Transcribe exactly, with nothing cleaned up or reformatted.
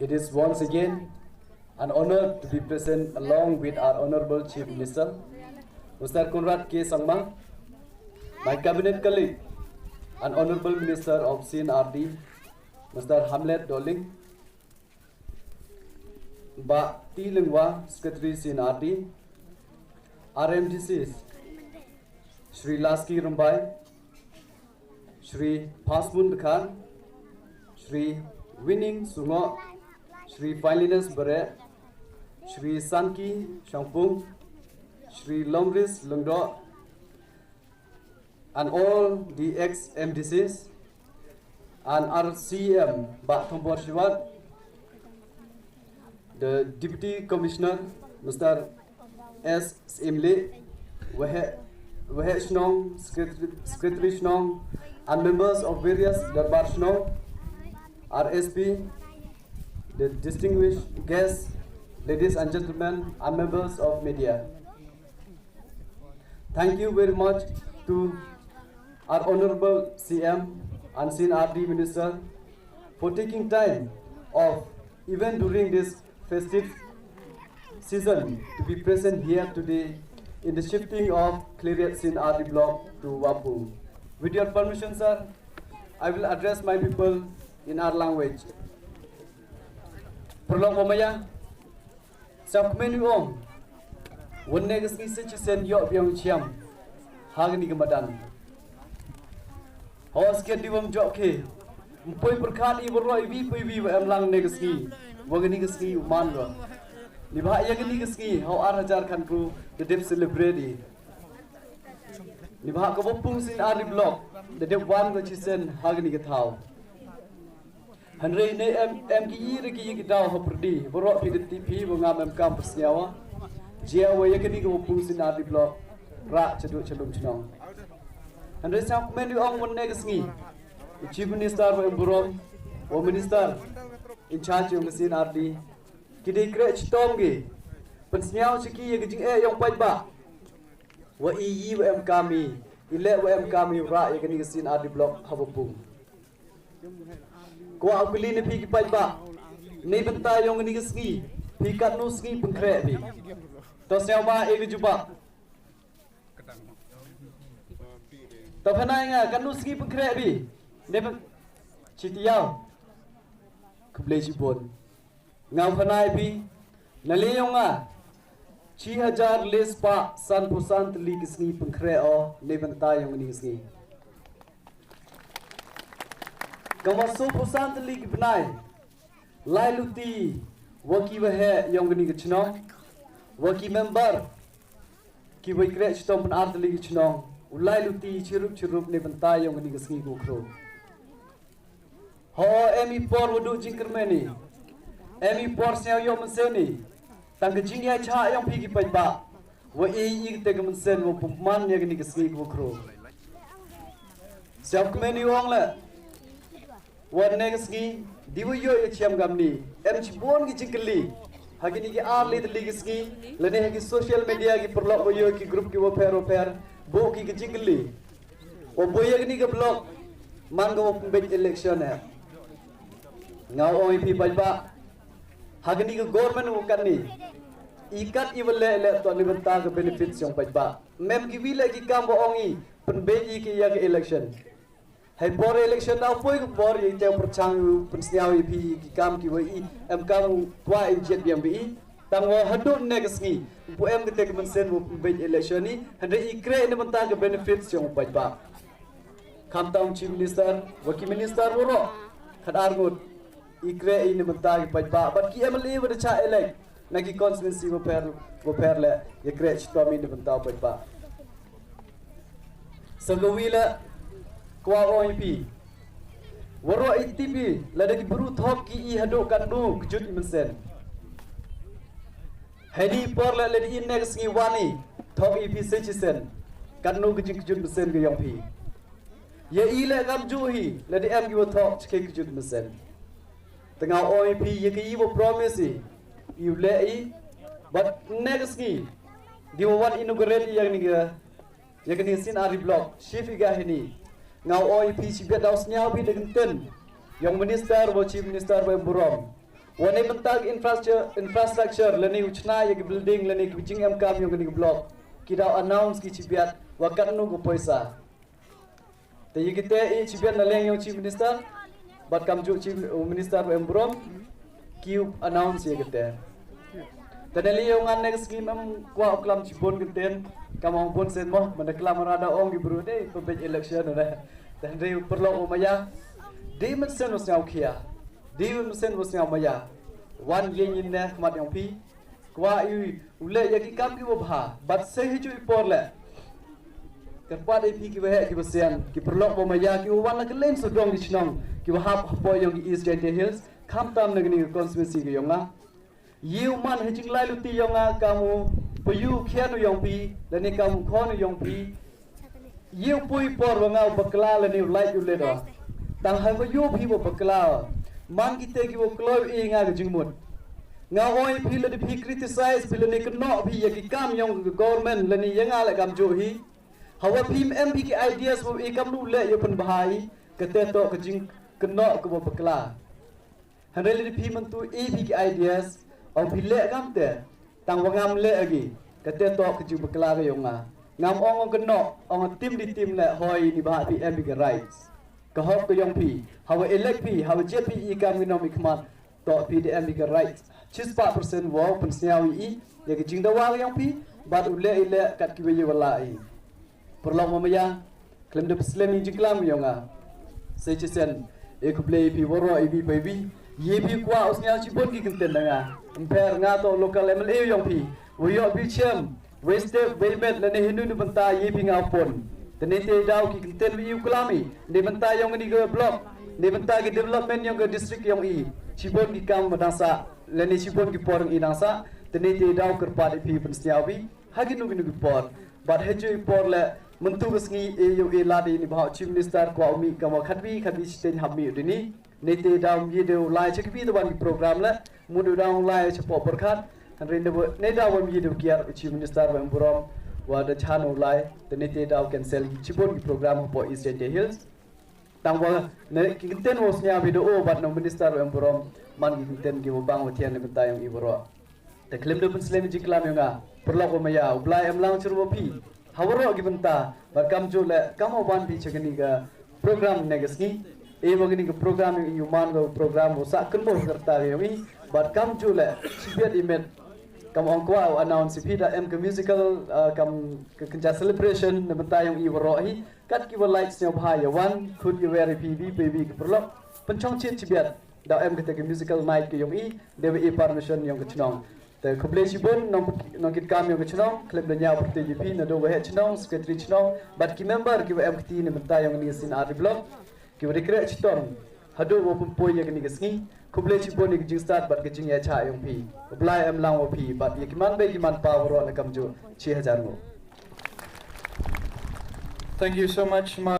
It is once again an honor to be present along with our Honorable Chief Minister, Mister Conrad K Sangma, my cabinet colleague and Honorable Minister of C and R D, Mister Hamlet Dohling, Bah T Lyngwa, Secretary C and R D, R M D Cs, Shri Laski Rymbai, Shri Pasmun Dkhar, Shri Winning Sungoh, Shri Finelyness Bareh, Shri Sanki Shangpung, Shri Lomris Lyngdoh, and all the ex M D Cs, and our C M, Bah Thombor Shiwat, the Deputy Commissioner, Mister S Syiem Lieh, Waheh, Waheh Shnong, Secretary, Secretary Shnong, and members of various Darbar Shnong, R S P, the distinguished guests, ladies and gentlemen, and members of media. Thank you very much to our Honorable C M and C and R D Minister for taking time off even during this festive season to be present here today in the shifting of Khliehriat C and R D block to Wapung. With your permission, sir, I will address my people in our language. Paralok ba maya, sa kmen u ong, wan ne ka sngi sa shisien ïoh biang u shiam ha kani ka madan. Ho sket di wam jok ke, ym poi pyrkhat i baroh iwi pa iwi ba em lang ne ka sngi, wa kani ka sngi u man ko. Neibhah ïa kani ka sngi, ha u ar hajar khatphra da dep celebrate i. Neibhah ka Wapung C and R D block da dep wan ko shisien ha kani ka thaw. Hynrei ne em, em ki i re ki i ki daw ha pyrdi, baroh phi da tip phi ba ngam em kam pynsngew. Jia wa ïa kani ka Wapung C and R D block rah shaduh sha lum shnong. Hynrei sa kmen u ong wan ne ka sngi, u Chief Minister wa em burom, wa Minister in charge yong ka C and R D, ki dei kreh chitom ki pynsngew sha ki ïa ka jingeh yong paidbah. Wa i i wa em kam i, i leh wa em kam i rah ïa kani ka C and R D block ha Wapung. Kwah u kylli na phi ki paidbah, neibynta yong kani ka sngi, phi katno sngi pynkhreh phi? To sngewbha e ka jubab. To pynai nga katno sngi pynkhreh phi? Neibyn, shi taïew. Khublei shibun. Nga pynai phi, na liang yong nga, shi hajar le spah sanphew san tylli ki sngi pynkhreh o neibynta yong kani ka sngi. Kaba sanphew san tylli ki bnai, lai luti wa ki waheh yong kani ka shnong, wa ki member ki wa i kreh chitom pyn-ar tylli ki shnong, u lai luti chirup chirup neibynta yong kani ka sngi ka Ukhrul. Ho, em i por wa duh jingkyrmen i, em i por sngew ïoh mynsiem i, tang ka jingïaishah yong phi ki paidbah wa i i kata ka mynsiem wa pynman ïa kani ka sngi ka Ukhrul. Sngewkmen i ong leh, wan ne ka sngi, di wa ïoh ïa chiam kamni, em shibun ki jingkylli ha kini ki ar le tylli ki sngi, lane ha ki social media ki paralok wa ïoh ki group ki wa pher wa pher, buh ki ki jingkylli. Wa buh ïa kani ka block man ka wa pynbeit election eh. Nga ong i phi paidbah, ha kani ka government wa katni, i kat i wa leh leh to neibynta ka benefit yong paidbah. Mem ki wi leh ki kam wa ong i pynbeit i ki ïa ka election. Hei por election da poi ka por ïa i te pyrchang u pynsngew i phi ki kam ki wa i em kam u kwah i jet biang bi i. Tang wa haduh ne ka sngi, pu em kata ka mynsiem wa pynbeit election i, hynrei i kreh neibynta ka benefit yong u paidbah. Khamtam Chief Minister, wa ki minister waroh, khatar ngut, i kreh i neibynta ki paidbah, bad ki M L A wa da chah elect na ki constituency wa pher, wa pher leh, ïa kreh chitom i neibynta u paidbah. Sa ka wi leh, kwah ong i phi, waroh i tip i, lada ki bru thok ki i haduh katno kjut i mynsiem. Heini por leh lada i ne ka sngi wan i thok i phi sa shisien, katno ka jingkjut mynsiem ka yong phi. Ïa i leh kam ju hi, lada em ki wa thok chike kjut mynsiem. Te nga ong i phi ïa ka i wa promise i, i u leh i, bad ne ka sngi, di wa wan inaugurate i ïa kani ka, ïa kani ka C and R D block, shift i ka heini. Nga ong i phi shibit daw sngew phi da ka ktien yong minister wa chief minister wa em burom. Wa na bynta ka infrastructure, infrastructure lane u chna ïa ki building lane ki jingem kam ïong kane ka block, ki daw announce ki chibiat wa katno ka poisa. Te ïa kite i chibiat na liang ïong Chief Minister bad kamjooh Chief, u Minister wa em burom, ki u announce ïa kite. Te na liang ïong nga ne ka sngi em kwah u klam chibun kyntien, kam ong bun sien mo, mynta klam rada ong ki bru de pynbeit election ne. Te hynrei u paralok u maya, dei mynsiem u sngewkhia, dei mynsiem u sngewmaya. Wan ïeng ïeng ne khmat ïong phi, kwah i u leh ïa ki kam kiwa bha bad sa hi ju i por leh. Kyrpad ïa phi kiwa heh kiwa sian, ki paralok wa maya kiwa wan na kylleng sawdong ki chnong kiwa hap hapoh ïong ki East Jaintia Hills, khamtam na kane ka constituency ka ïong nga. Ïa u man ha jinglai luti ïong nga kam u payu khian u ïong phi lane kam u khon u ïong phi. Ïa u poi por wa nga u bakla lane u lait u leda. Tang ha wa ïoh phi wa bakla. Man kite kiwa kloi i nga ka jingmut. Nga oi phi lada phi criticize phi lane kynnoh phi ïa ki kam ïong ka government lane ïa nga leh kamjooh hi. Hawa phi em phi ki ideas wa i kam nu leh ïa pynbha i, kate toh ka jingkynnoh kawa bakla. Hynrei lada phi myntu i phi ki ideas, ong phi leh kamte, tang wa ngam leh agi, kate toh ka jingbakla ka ïong nga. Ngam ong ong kynnoh, ong tim di tim leh hoi ni ba phi em phi ki rights. Ka hok ka ïong phi, hawa elect phi, hawa jied phi i kam ki nong i khmat, toh phi da em phi ki rights. Chispah percent wow pynsngew i, ïa ka jingdawa ka ïong phi, bad u leh i leh kat kiwa ïa wa la i. Paralok wa maya, khlem da pynslem i jingklam ïong nga. Sa chisien, e khublei phi waroh i wi pa i wi. Ïa phi kwah u sngewthuh chibun ki kyntien da nga. Ym pher nga toh local M L A ïong phi. Wa ïoh phi chem, wei step, wei met lane hynnin bynta ïa phi nga pun. Te ne te daw ki kyntien wi u klam i. Ne bynta ïong ni ka block. Ne bynta ki development ïong ka district ïong i. Chibun ki kam ma dang sah. Lane chibun ki por i dang sah. Te ne te daw kyrpad i phi pynsngew wi. Ha kino kino ki por. Bad ha kino ki por leh mynta ka sngi e ïoh e lad i ni ba Chief Minister kwah u mih kam wa khatwi khatwi shiteng hap mih u dini. Ne te daw ym ïa dew lai cha kiwi da wan ki program leh. Mut u daw lai cha pok pyrkhat. Hynrei ne daw ym ïa dew kiar u Chief Minister wa em burom wa da chan u lai. Te ne te daw cancel chibun ki program hapoh East Jaintia Hills. Tang wa ne ki kyntien wa sngewbha da o bad nong minister wa em burom man ki kyntien ki wa bang wa thiang ne bynta ïong i waroh. Te khlem da pynslem jingklam ïong nga, paralok wa maya, u Blai em lang chur wa phi ha waroh ki bynta bad kamjooh leh kam wa ban phi cha kani ka program ne ka sngi. E wa kani ka program ïong i u man ka program wa sah kynboh ka rta ïong i bad kamjooh leh chibiat i met kam ong kwah u announce phi da em ka musical, ah, kam ka kynja celebration ne bynta ïong i waroh hi. Kat ki wa lait sngewbha ïa wan, khut ïa wer ïa phi wi pa wi ki paralok. Pynchong chit chibiat, daw em kata ki musical night ki ïong i, dei wa i permission ïong ka chnong. Te khublei chibun, nong, nong kit kam ïong ka chnong, khlem da ñiaw pyrtuit ïa phi, naduh wa heh chnong, secretary chnong, bad ki member ki wa em kti ne bynta ïong ni sin R D block, ki wa dei kreh chitom, haduh wa pynpoi ïa kani ka sngi, khublei chibun ïa ka jingstad bad ka jingïacha ïong phi. U Blai em lang wa phi, bad ïa ki man bei ki man pa waroh na kamjooh, chi hajar nguh. Thank you so much, Ma.